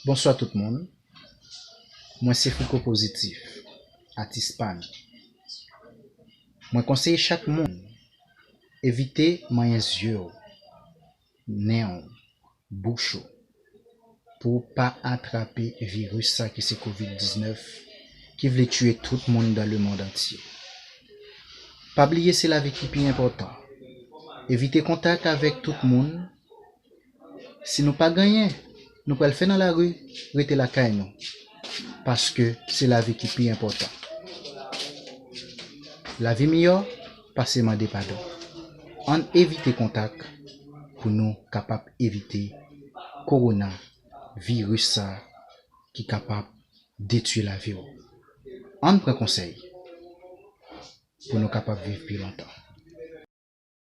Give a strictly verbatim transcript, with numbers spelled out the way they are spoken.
Bonswa tout moun. Mwen se Friko Pozitif, atis pa nou. Mwen konseye chak moun evite manyen zye w, nen w, bouch ou, pou w pa atrape viris sa ki se kovid diznèf, ki vle tiye tout moun dan lemonn antye. Pa bliye se lavi ki pi enpòtan. Evite kontak avèk tout moun. Si nou pa gen anyen nou pral fè nan lari, rete lakay nou. Paske se lavi ki pi enpòtan. Lavi miyò pase mande padon. Ann evite kontak pou nou kapab evite kowona viris sa ki kapab detwi lavi w. Ann pran konsèy pou nou kapab viv pi lontan.